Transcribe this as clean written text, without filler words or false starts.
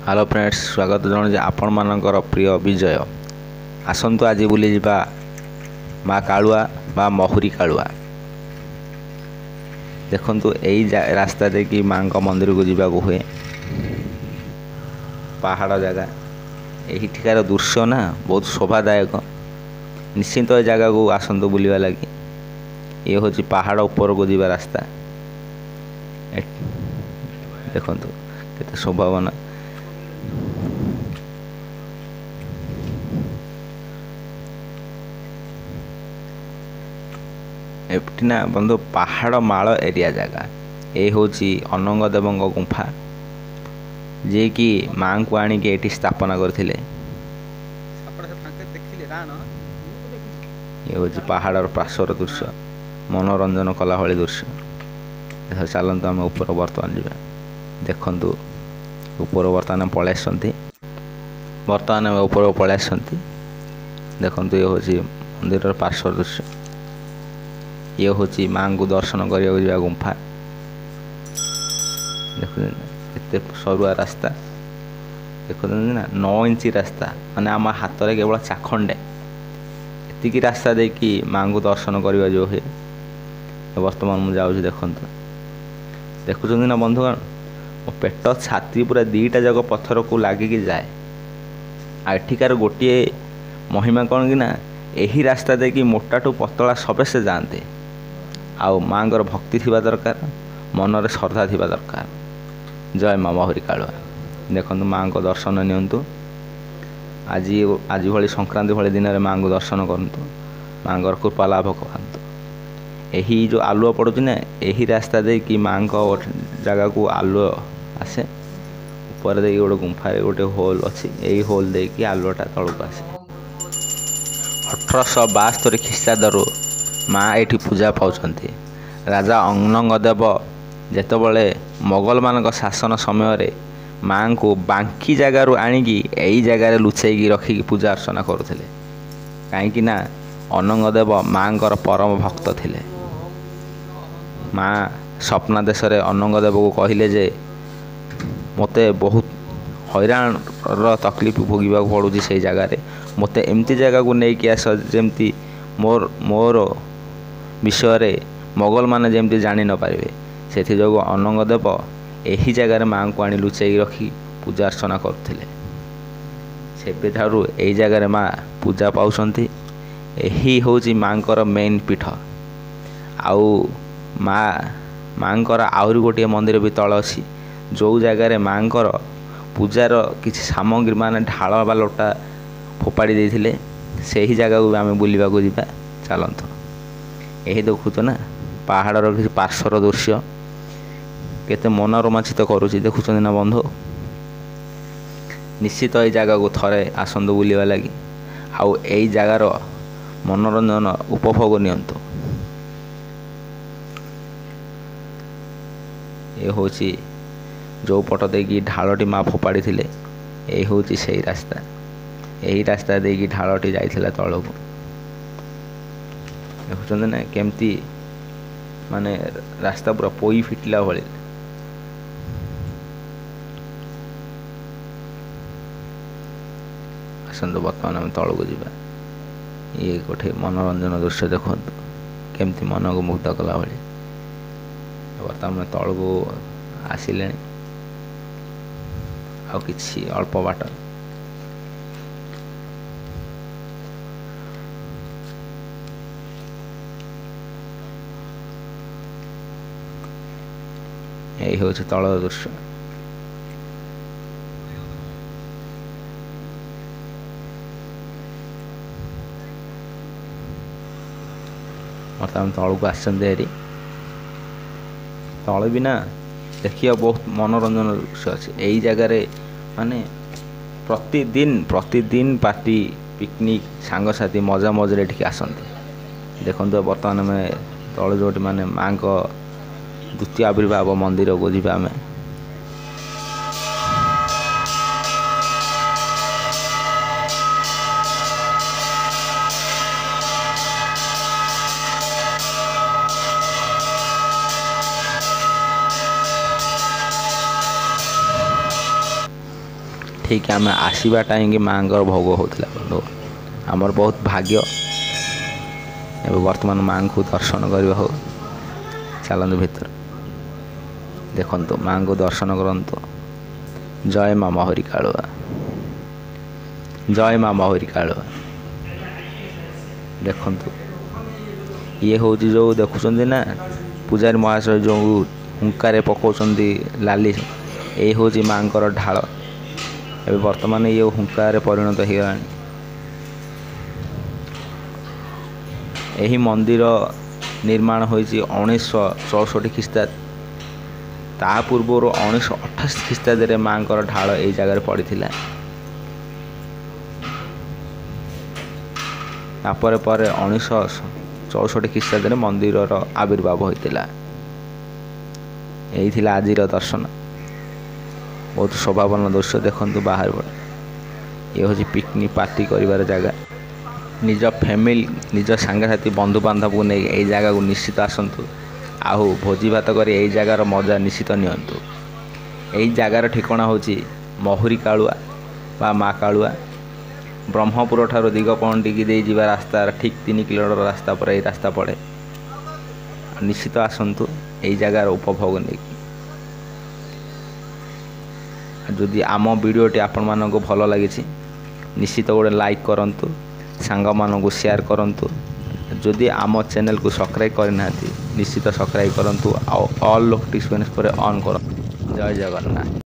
Hello friends, ସ୍ୱାଗତ ଜଣାଉଛି ଆପଣମାନଙ୍କର ପ୍ରିୟ ବିଜୟ। ଆସନ୍ତୁ ଆଜି ବୁଲିଯିବା ମା କାଳୁଆ ବା ମହୁରୀ କାଳୁଆ। ଦେଖନ୍ତୁ, ଏଇ ରାସ୍ତା ଦେଇକି ମାଆଙ୍କ ମନ୍ଦିରକୁ ଯିବାକୁ ହୁଏ। ପାହାଡ଼ ଜାଗା, ଏଇଠିକାର ଦୃଶ୍ୟ ନା ବହୁତ ଶୋଭାଦାୟକ। ନିଶ୍ଚିନ୍ତ ଏ ଜାଗାକୁ ଆସନ୍ତୁ ବୁଲିବା ଲାଗି। ଇଏ ହେଉଛି ପାହାଡ଼ ଉପରକୁ ଯିବା ରାସ୍ତା। ଦେଖନ୍ତୁ କେତେ ଶୋଭାବନା। ଏଠି ନା ବନ୍ଧୁ ପାହାଡ଼ ମାଳ ଏରିଆ ଜାଗା। ଏ ହେଉଛି ଅନଙ୍ଗ ଦେବଙ୍କ ଗୁମ୍ଫା, ଯିଏକି ମାଆଙ୍କୁ ଆଣିକି ଏଠି ସ୍ଥାପନା କରିଥିଲେ। ଇଏ ହେଉଛି ପାହାଡ଼ର ପାର୍ଶ୍ୱର ଦୃଶ୍ୟ, ମନୋରଞ୍ଜନ କଲା ଭଳି ଦୃଶ୍ୟ। ଚାଲନ୍ତୁ ଆମେ ଉପର ବର୍ତ୍ତମାନ ଯିବା। ଦେଖନ୍ତୁ, ଉପର ବର୍ତ୍ତମାନ ପଳେଇ ଆସିଛନ୍ତି। ବର୍ତ୍ତମାନ ଆମେ ଉପରକୁ ପଳେଇ ଆସିଛନ୍ତି। ଦେଖନ୍ତୁ, ଇଏ ହେଉଛି ମନ୍ଦିରର ପାର୍ଶ୍ୱ ଦୃଶ୍ୟ। ଇଏ ହେଉଛି ମାଆଙ୍କୁ ଦର୍ଶନ କରିବାକୁ ଯିବା ଗୁମ୍ଫା। ଦେଖୁଛନ୍ତି କେତେ ସରୁଆ ରାସ୍ତା, ଦେଖୁଛନ୍ତି ନା? 9 ଇଞ୍ଚ ରାସ୍ତା, ମାନେ ଆମ ହାତରେ କେବଳ ଚାଖଣ୍ଡେ ଏତିକି ରାସ୍ତା ଦେଇକି ମାଆଙ୍କୁ ଦର୍ଶନ କରିବା ଯେଉଁ ହୁଏ। ବର୍ତ୍ତମାନ ମୁଁ ଯାଉଛି, ଦେଖନ୍ତୁ। ଦେଖୁଛନ୍ତି ନା ବନ୍ଧୁଗଣ, ମୋ ପେଟ ଛାତି ପୁରା ଦୁଇଟା ଯାକ ପଥରକୁ ଲାଗିକି ଯାଏ। ଆଉ ଏଠିକାର ଗୋଟିଏ ମହିମା କ'ଣ କି ନା, ଏହି ରାସ୍ତା ଦେଇକି ମୋଟାଠୁ ପତଳା ସବେସେ ଯାଆନ୍ତି। ଆଉ ମାଆଙ୍କର ଭକ୍ତି ଥିବା ଦରକାର, ମନରେ ଶ୍ରଦ୍ଧା ଥିବା ଦରକାର। ଜୟ ମା ମହୁରୀ କାଳୁଆ। ଦେଖନ୍ତୁ, ମାଆଙ୍କ ଦର୍ଶନ ନିଅନ୍ତୁ। ଆଜି ଆଜି ଭଳି ସଂକ୍ରାନ୍ତି ଭଳି ଦିନରେ ମାଆଙ୍କୁ ଦର୍ଶନ କରନ୍ତୁ, ମାଆଙ୍କର କୃପା ଲାଭ କରନ୍ତୁ। ଏହି ଯେଉଁ ଆଲୁଅ ପଡ଼ୁଛି ନା, ଏହି ରାସ୍ତା ଦେଇକି ମାଆଙ୍କ ଜାଗାକୁ ଆଲୁଅ ଆସେ। ଉପରେ ଦେଇକି ଗୋଟେ ଗୁମ୍ଫାରେ ଗୋଟେ ହୋଲ୍ ଅଛି, ଏଇ ହୋଲ୍ ଦେଇକି ଆଲୁଅଟା ତଳକୁ ଆସେ। 1872 ଖ୍ରୀଷ୍ଟାବ୍ଦରୁ ମା ଏଇଠି ପୂଜା ପାଉଛନ୍ତି। ରାଜା ଅନଙ୍ଗ ଦେବ ଯେତେବେଳେ ମୋଗଲମାନଙ୍କ ଶାସନ ସମୟରେ ମାଆଙ୍କୁ ବାଙ୍କି ଜାଗାରୁ ଆଣିକି ଏଇ ଜାଗାରେ ଲୁଚେଇକି ରଖିକି ପୂଜା ଅର୍ଚ୍ଚନା କରୁଥିଲେ, କାହିଁକି ନା ଅନଙ୍ଗ ଦେବ ମାଆଙ୍କର ପରମ ଭକ୍ତ ଥିଲେ। ମା ସ୍ୱପ୍ନାଦେଶରେ ଅନଙ୍ଗ ଦେବକୁ କହିଲେ ଯେ ମୋତେ ବହୁତ ହଇରାଣର ତକଲିଫ ଭୋଗିବାକୁ ପଡ଼ୁଛି ସେଇ ଜାଗାରେ, ମୋତେ ଏମିତି ଜାଗାକୁ ନେଇକି ଆସ ଯେମିତି ମୋର ବିଷୟରେ ମୋଗଲମାନେ ଯେମିତି ଜାଣି ନପାରିବେ। ସେଥିଯୋଗୁଁ ଅନଙ୍ଗ ଦେବ ଏହି ଜାଗାରେ ମାଆଙ୍କୁ ଆଣି ଲୁଚେଇକି ରଖି ପୂଜା ଅର୍ଚ୍ଚନା କରୁଥିଲେ। ସେବେଠାରୁ ଏଇ ଜାଗାରେ ମା ପୂଜା ପାଉଛନ୍ତି। ଏହି ହେଉଛି ମାଆଙ୍କର ମେନ୍ ପୀଠ। ଆଉ ମାଆଙ୍କର ଆହୁରି ଗୋଟିଏ ମନ୍ଦିର ବି ତଳେ ଅଛି, ଯେଉଁ ଜାଗାରେ ମାଆଙ୍କର ପୂଜାର କିଛି ସାମଗ୍ରୀ ମାନେ ଢାଳ ବା ଲୋଟା ଫୋପାଡ଼ି ଦେଇଥିଲେ। ସେହି ଜାଗାକୁ ବି ଆମେ ବୁଲିବାକୁ ଯିବା, ଚାଲନ୍ତୁ। ଏହି ଦେଖୁଛ ନା ପାହାଡ଼ର କିଛି ପାର୍ଶ୍ୱର ଦୃଶ୍ୟ କେତେ ମନ ରୋମାଞ୍ଚିତ କରୁଛି, ଦେଖୁଛନ୍ତି ନା ବନ୍ଧୁ? ନିଶ୍ଚିତ ଏଇ ଜାଗାକୁ ଥରେ ଆସନ୍ତୁ ବୁଲିବା ଲାଗି, ଆଉ ଏଇ ଜାଗାର ମନୋରଞ୍ଜନ ଉପଭୋଗ ନିଅନ୍ତୁ। ଏ ହେଉଛି ଯେଉଁ ପଟ ଦେଇକି ଢାଳଟି ମା ଫୋପାଡ଼ି ଥିଲେ, ଏଇ ହେଉଛି ସେଇ ରାସ୍ତା। ଏହି ରାସ୍ତା ଦେଇକି ଢାଳଟି ଯାଇଥିଲା ତଳକୁ। ଦେଖୁଛନ୍ତି ନା କେମିତି ମାନେ ରାସ୍ତା ପୁରା ପୋଇ ଫିଟିଲା ଭଳି। ଆସନ୍ତୁ ବର୍ତ୍ତମାନ ଆମେ ତଳକୁ ଯିବା। ଇଏ ଗୋଟେ ମନୋରଞ୍ଜନ ଦୃଶ୍ୟ, ଦେଖନ୍ତୁ କେମିତି ମନକୁ ମୁଗ୍ଧ କଲା ଭଳି। ବର୍ତ୍ତମାନ ତଳକୁ ଆସିଲେଣି, ଆଉ କିଛି ଅଳ୍ପ ବାଟ। ଏଇ ହେଉଛି ତଳ ଦୃଶ୍ୟ। ବର୍ତ୍ତମାନ ତଳକୁ ଆସିଛନ୍ତି ହେରି। ତଳେ ବି ନା ଦେଖିବା ବହୁତ ମନୋରଞ୍ଜନ ଦୃଶ୍ୟ ଅଛି ଏଇ ଜାଗାରେ। ମାନେ ପ୍ରତିଦିନ ପ୍ରତିଦିନ ପାର୍ଟି, ପିକନିକ୍, ସାଙ୍ଗସାଥି ମଜା ମଜରେ ଏଠିକି ଆସନ୍ତି। ଦେଖନ୍ତୁ, ବର୍ତ୍ତମାନ ଆମେ ତଳେ ଯେଉଁଠି ମାନେ ମାଆଙ୍କ ଦ୍ୱିତୀୟ ଆବିର୍ଭାବ ମନ୍ଦିରକୁ ଯିବା ଆମେ। ଠିକ୍ ଆମେ ଆସିବା ଟାଇମ୍କି ମାଆଙ୍କର ଭୋଗ ହେଉଥିଲା। ବନ୍ଧୁ, ଆମର ବହୁତ ଭାଗ୍ୟ। ଏବେ ବର୍ତ୍ତମାନ ମାଆଙ୍କୁ ଦର୍ଶନ କରିବା ହଉ। ଚାଲନ୍ତୁ ଭିତର ଦେଖନ୍ତୁ, ମାଆଙ୍କୁ ଦର୍ଶନ କରନ୍ତୁ। ଜୟ ମା ମହୁରୀ କାଳୁଆ, ଜୟ ମା ମହୁରୀ କାଳୁଆ। ଦେଖନ୍ତୁ, ଇଏ ହେଉଛି ଯେଉଁ ଦେଖୁଛନ୍ତି ନା, ପୂଜାରୀ ମହାଶୟ ଯେଉଁ ହୁଙ୍କାରେ ପକାଉଛନ୍ତି ଲାଲି, ଏଇ ହେଉଛି ମାଆଙ୍କର ଢାଳ। ଏବେ ବର୍ତ୍ତମାନ ଇଏ ହୁଙ୍କାରେ ପରିଣତ ହେଇଗଲାଣି। ଏହି ମନ୍ଦିର ନିର୍ମାଣ ହୋଇଛି 1964 ଖ୍ରୀଷ୍ଟାବ୍ଦ। ତା ପୂର୍ବରୁ 1988 ଖ୍ରୀଷ୍ଟାବ୍ଦରେ ମାଆଙ୍କର ଢାଳ ଏଇ ଜାଗାରେ ପଡ଼ିଥିଲା। ତାପରେ ପରେ 1964 ଖ୍ରୀଷ୍ଟାବ୍ଦରେ ମନ୍ଦିରର ଆବିର୍ଭାବ ହୋଇଥିଲା। ଏଇ ଥିଲା ଆଜିର ଦର୍ଶନ। ବହୁତ ଶୋଭାବନ ଦୃଶ୍ୟ ଦେଖନ୍ତୁ ବାହାର ପଟେ। ଇଏ ହେଉଛି ପିକନିକ୍ ପାର୍ଟି କରିବାର ଜାଗା। ନିଜ ଫ୍ୟାମିଲି, ନିଜ ସାଙ୍ଗସାଥି, ବନ୍ଧୁବାନ୍ଧବକୁ ନେଇ ଏଇ ଜାଗାକୁ ନିଶ୍ଚିତ ଆସନ୍ତୁ ଆଉ ଭୋଜି ଭାତ କରି ଏଇ ଜାଗାର ମଜା ନିଶ୍ଚିତ ନିଅନ୍ତୁ। ଏଇ ଜାଗାର ଠିକଣା ହେଉଛି ମହୁରୀ କାଳୁଆ ବା ମା କାଳୁଆ। ବ୍ରହ୍ମପୁର ଠାରୁ ଦିଗପହଣ୍ଡିକି ଦେଇ ଯିବା ରାସ୍ତାର ଠିକ୍ 3 କିଲୋମିଟର ରାସ୍ତା ପରେ ଏଇ ରାସ୍ତା ପଡ଼େ। ନିଶ୍ଚିତ ଆସନ୍ତୁ ଏଇ ଜାଗାର ଉପଭୋଗ ନେଇକି। ଯଦି ଆମ ଭିଡ଼ିଓଟି ଆପଣମାନଙ୍କୁ ଭଲ ଲାଗିଛି, ନିଶ୍ଚିତ ଗୋଟେ ଲାଇକ୍ କରନ୍ତୁ, ସାଙ୍ଗମାନଙ୍କୁ ସେୟାର କରନ୍ତୁ। ଯଦି ଆମ ଚ୍ୟାନେଲକୁ ସବସ୍କ୍ରାଇବ୍ କରିନାହାନ୍ତି, ନିଶ୍ଚିତ ସବସ୍କ୍ରାଇବ୍ କରନ୍ତୁ ଆଉ ଅଲ୍ ନୋଟିଫିକେସନ୍ ପରେ ଅନ୍ କରନ୍ତୁ। ଜୟ ଜଗନ୍ନାଥ।